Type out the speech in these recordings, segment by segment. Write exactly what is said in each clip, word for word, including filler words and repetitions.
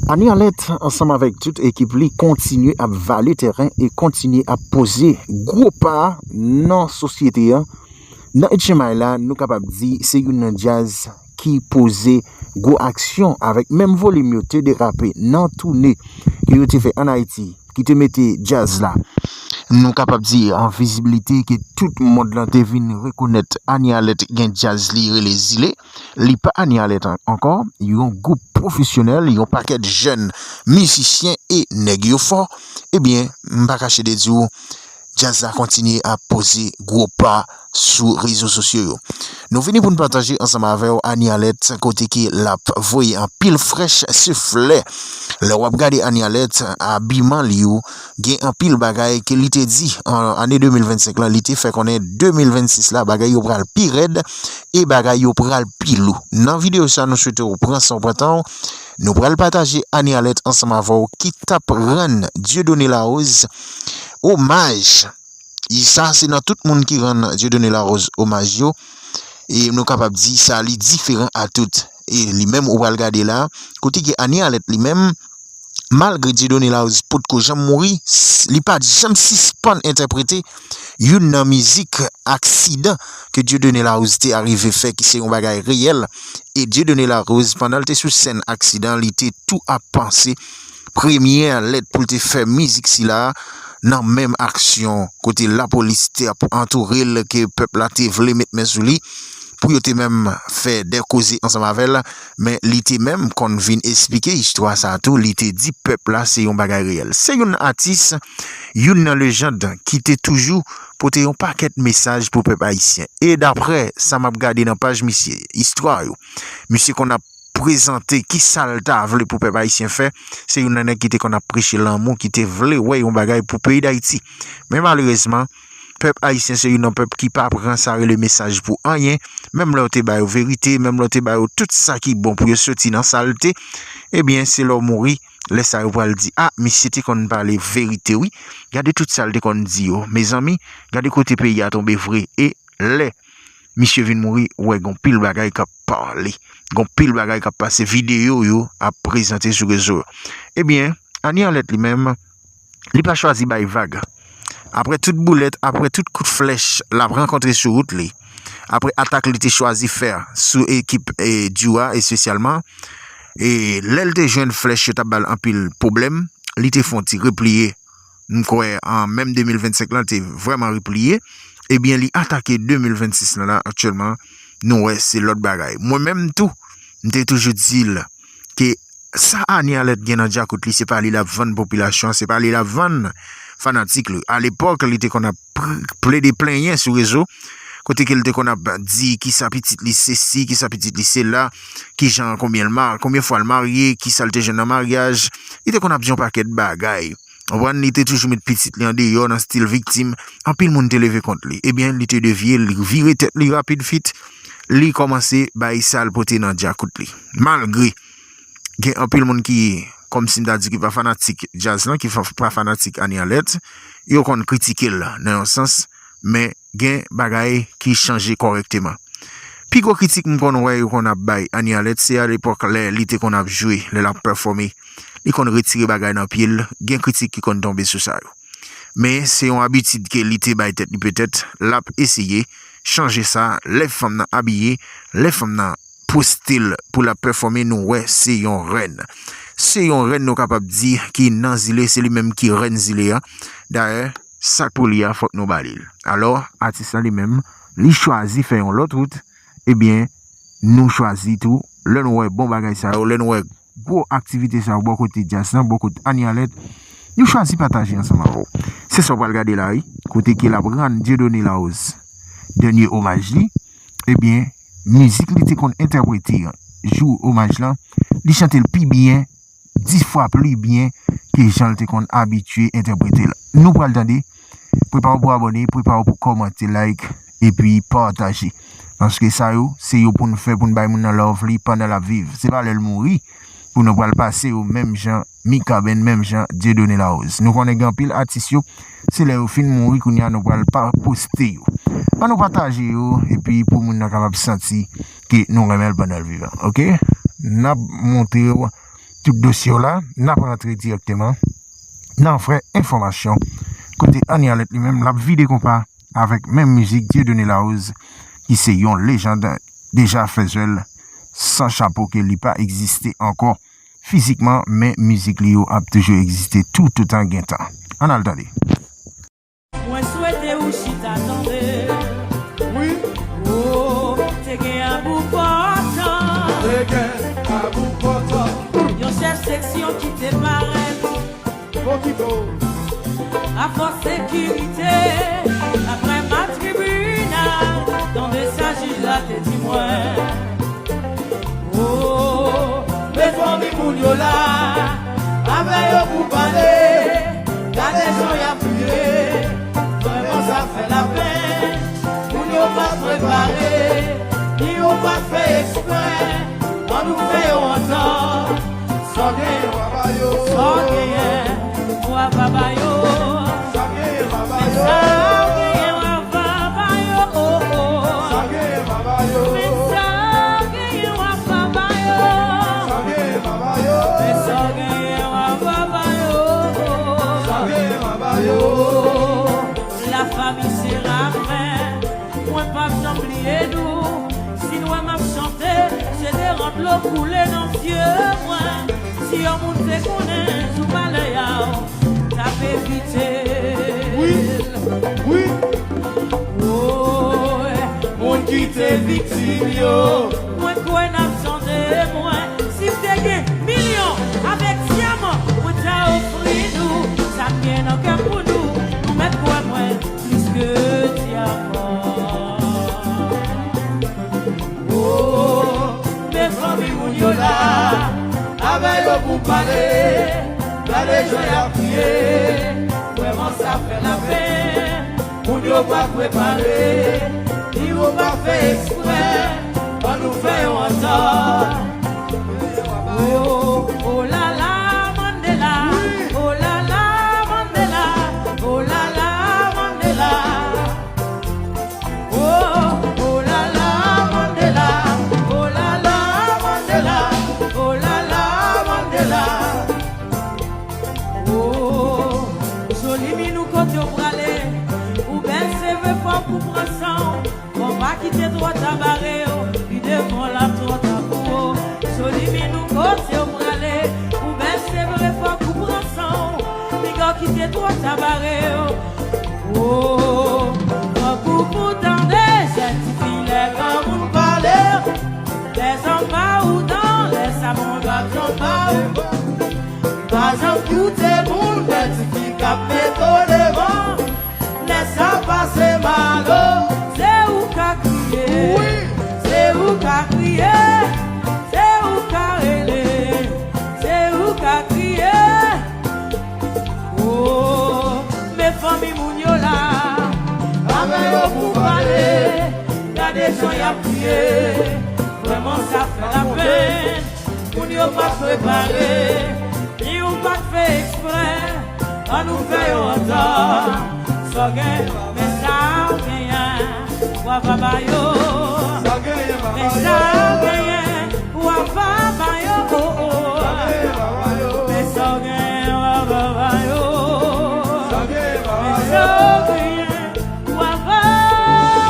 Annie Alerte ansanm avèk tout ekip li kontinye ap vale teren e kontinye ap poze gwo pa nan sosyete an. Nan H M I la, nou kapab di se youn nan djaz ki poze gwo aksyon avèk menm volim yo te derape nan toune ke yo te fè ann Ayiti ki te mete djaz la. Nou kapab di an vizibilite ke tout mond lan te vin rekonèt Annie Alerte gen djaz li rele Zile. Li pa Annie Alerte an- ankò, yon gwoup pwofesyonèl, yon pakèt jèn mizisyen e nèg yo fò. Ebyen, m pa kache de di w, djaz la kontinye ap poze gwo pa sou rezo sosyo yo. Nou vini pou n pataje ansanm avè w Annie Alerte kote ke l ap voye anpil frèch siflè. Lè w ap gade Annie Alerte, abiman li yo, gen anpil bagay ke li te di an ane de mil vennsenk lan, li te fè konnen de mil vennsis la, bagay yo pral pi rèd e bagay yo pral pi lou. Nan videyo sa, nou swete w pran san w pran tan w. Nou pral pataje Annie Alerte ansanm avè w ki t ap rann Dieudonné Larose omaj. E sa, se nan tout moun ki rann Dieudonné Larose omaj yo. E nou kapab di sa, li diferan a tout. E li menm, ou pral gade la, kote ke Annie Alerte li menm, malgre Dieudonné Larose potko janm mouri, s- li pa t janm sispann entèprete youn nan mizik Aksidan ke Dieudonné Larose te arive fè, ki se yon bagay reyèl. E Dieudonné Larose, pandan l te sou sèn Aksidan, li te tou ap panse premyè lèt pou l te fè mizik sila nan menm aksyon kote lapolis te ap antoure l, ke pèp la te vle met men sou li pou yo te menm fè de koze ansanm avè l, men li te menm konn vin esplike istwa sa a tou, li te di pèp la se yon bagay reyèl. Se youn nan atis, youn nan lejand ki te toujou pote yon pakèt mesaj pou pèp ayisyen. E daprè sa m ap gade nan paj misye, istwa yo, misye konn ap prezante ki sa l ta vle pou pèp ayisyen fè, se youn nan nèg ki te konn ap preche lanmou, ki te vle wè yon bagay pou peyi Dayiti. Men malerezman, pèp ayisyen se youn nan pèp ki pa pran sa rele mesaj pou anyen, menm lè w te ba yo verite, menm lè w te ba yo tout sa ki bon pou yo soti nan salte, ebyen, se lè w mouri, lè sa yo pral di, a, misye te konn pale verite wi, gade tout sa l te konn di yo, mezanmi, gade kote peyi a tonbe vre, e lè misye vin mouri, ou wè gon pil bagay k ap pale, gon pil bagay k ap pase, videyo yo ap prezante sou rezo yo. Ebyen, Annie Alerte li menm, li pa chwazi bay vag. Apre tout boulèt, apre tout kout flèch l ap rankontre sou wout li, apre atak li te chwazi fè sou ekip e, Djou a espesyalman, e lè l te jwenn flèch yo t ap ba l anpil pwoblèm, li te fè yon ti repliye, m kwè an menm de mil vennsenk lan, l te vrèman repliye. Ebyen, li atake de mil vennsis lan la, aktyèlman, nou wè se lòt bagay. Mwen menm tou, m te toujou di l ke sa Annie Alerte gen nan djakout li, se pa li l ap vann popilasyon an, se pa li l ap vann fanatik li. Alepòk, li te konn ap pr- plede plenyen sou rezo, kote ke l te konn ap di kisa pitit li sesi, kisa pitit li sela, kijan, konbyen l ma, konbyen fwa l marye, kisa l te jwenn nan maryaj. Li te konn ap di yon pakèt bagay. Konprann, li te toujou met pitit li andeyò nan stil viktim. Anpil moun te leve kont li. Ebyen, li te devye, li vire tèt li rapid fit. Li kòmanse bay sa l pote nan djakout li. Malgre gen anpil moun ki, kòmsi m ta di, ki pa fanatik djaz lan, ki fa- pa fanatik Annie Alerte, yo konn kritike l nan yon sans, men gen bagay ki chanje kòrèkteman. Pi gwo kritik m konn wè yo konn ap bay Annie Alerte, se alepòk lè li te konn ap jwe, lè l ap pèfòme. Li konn retire bagay nan pye l, gen kritik ki konn tonbe sou sa yo. Men se yon abitid ke li te bay tèt li petèt, l ap eseye chanje sa, lè fanm nan abiye, lè fanm nan poste l pou l ap pèfòme, nou wè se yon rèn. Se yon rèn nou kapab di ki nan zile, se li menm ki rèn zile a. Dayè, sa k pou li a, fòk nou ba li l. Alò, atis lan li menm, li chwazi fè yon lòt wout, ebyen, nou chwazi tou, lè nou wè bon bagay sa yo, lè nou wè gwo aktivite sa yo bò kote djaz lan, bò kote Annie Alerte, nou chwazi pataje ansanm avè w. Se sa w pral gade la, wi, kote ke l ap rann Dieudonné Larose dènye omaj li, ebyen, mizik li te konn entèprete jou omaj lan, li chante l pi byen, dis fwa pli byen ke jan l te konn abitye entèprete l. Nou pral tande. Prepare w pou abòne, prepare w pou kòmante, like, epi pataje. Paske sa yo, se yo pou n fè, pou n bay moun nan love li pandan l ap viv. Se pa lè l mouri pou nou pral pase yo menm jan Mikaben, menm jan Dieudonné Larose. Nou konnen gen anpil atis yo, se lè yo fin mouri kounye a nou pral pa poste yo. Ann nou pataje yo, epi pou moun nan kapab santi ke nou renmen l pandan l vivan, oke? N ap montre w Tout dosye w la, n ap rantre dirèkteman nan frè enfòmasyon, kote Annie Alerte li menm, l ap vide konpa avèk menm mizik Dieudonné Larose, ki se yon lejand, deja fè zèl san chapo ke li pa egziste ankò fizikman, men mizik li yo ap toujou egziste toutoutan gen tan. Ann al tande. Mwen swete ou chita tande. Wi. Oh, te gen abou pòtan. Te gen abou pòtan. Yon chèf seksyon ki te parèt. Bon, ki bon. Afòs sekirite, apre ma tribinal, tande sa jij la te di mwen. Oh, men fanmi moun yo la, avè yo pou pale, gade jan y ap kriye, vrèman sa fè lapenn, moun yo pa prepare, ni yo pa fè eksprè, ann nou fè yo antann, sa w genyen w a ba yo. Sa w genyen w a ba yo. Sa w genyen w a ba yo. Sa w genyen w a ba yo. Oh, oh. Sa w genyen w a ba yo. Men sa w genyen w a ba yo. Sa w genyen w a ba yo. Men sa w genyen w a ba yo. Sa w genyen w a ba yo. Lafanmi Serafen, mwen p ap janm bliye nou. Si n wè m ap chante, se deran dlo koule nan zye mwen. Si yon moun te konnen jou malè a w, t ap evite l. Wi, wi. Woy, moun ki te viktim yo. Mwen kwè n ap tande mwen. Si m te gen milyon avèk dyaman, mwen ta ofri nou sa m gen nan kè m pou nou. Nou mèt kwè mwen plis ke dyaman. Oh, men fanmi moun yo la, avè yo pou pale, gade jan y ap kriye, vrèman sa fè lapenn, moun yo pa prepare, ni yo pa fè eksprè, ann nou fè yo antann. Oh, oh la la, Mandela, oh la la, Mandela, oh la la, Mandela. Oh, oh la la, Mandela, oh la la, Mandela, oh la la, Mandela. Oh, Jolimin ou kote w prale, ou bèl se vre fòk ou pran san w, fò w pa kite twò ta bare w, pi devan l ap twò ta pou ou. Jolimin ou kote w prale, ou bèl se vre fòk ou pran san w, piga w kite twò ta bare w. Oh, fòk ou pou tande, jèn tifi lè granmoun pale. Lè zòm pa ou dan, lè sa moun pa zòm pa ou. Pa janm koute moun, lè tifi k ap mete w devan. Lè sa pase mal o, se ou ka kriye. Wi. Se ou ka kriye, se ou ka rele, se ou ka kriye. Oh, men fanmi moun yo la, avè yo pou pale, gade jan y ap kriye, vrèman sa fè lapenn, moun yo pa prepare, ni yo pa fè eksprè, ann nou fè yo antann, sa w gen, men sa w genyen. W a va ba yo. Sa w genyen, w a va ba yo. Men sa w genyen, w a va ba yo, oh, oh. Sa w genyen, w a va ba yo. Sa w genyen, w a va ba yo. Men sa w genyen, w a va ba yo. Sa w genyen, w a va ba yo. Men sa w genyen, w a va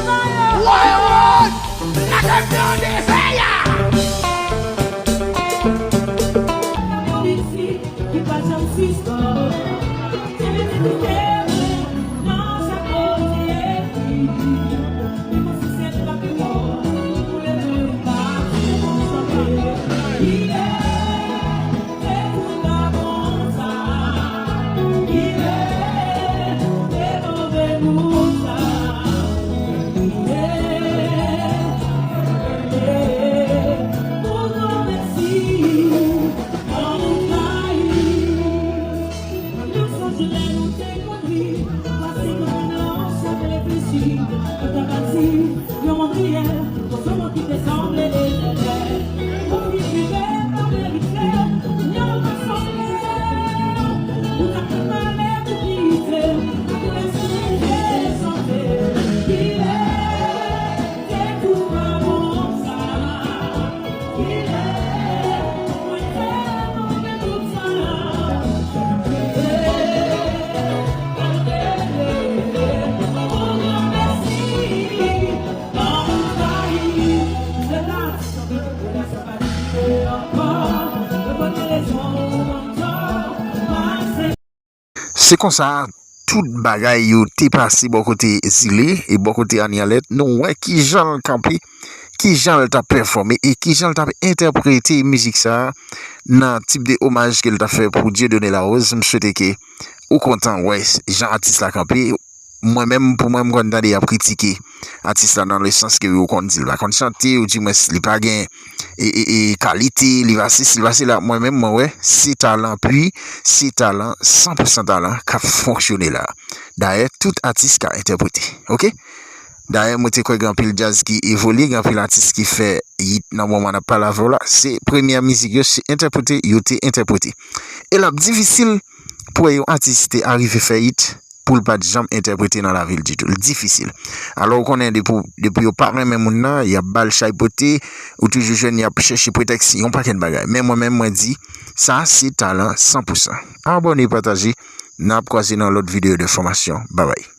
ba yo. Woy, woy! Lage m nan defè a! Yon mizik ki pa janm sispann. Se konsa, tout bagay yo te pase bò kote Zile e bò kote Annie Alerte. Nou wè kijan l kanpe, kijan l t ap pèfòme e kijan l t ap entèprete mizik sa a nan tip de omaj ke l t ap fè pou Dieudonné Larose. M swete ke ou kontan wè jan atis la kanpe. Mwen menm, pou mwen, m konn tande y ap kritike atis la nan le sans ke yo konn di l pa konn chante, ou di mwen li pa gen e, e, e kalite, li pa sesi, li pa sela. Mwen menm, mwen wè se talan pi, se talan, san pou san talan k ap fonksyone la. Dayè, tout atis ka entèprete. Oke? Dayè, mwen te kwè gen anpil djaz ki evolye, gen anpil atis ki fè hit nan moman n ap pale avè w la. Se premyè mizik yo, se entèprete, yo te entèprete. E l ap difisil pou wè yon atis te arive fè hit pou l pa t janm entèprete nan lavi l ditou. L difisil. Alò, ou konnen depi, depi yo pa renmen moun nan, y ap ba l chay pote, ou toujou jwenn y ap chèche pretèks, yon pakèt bagay. Men mwen menm, mwen di, sa se talan san pou san. Abòne, pataje, n ap kwaze nan lòt videyo de fòmasyon. Babay.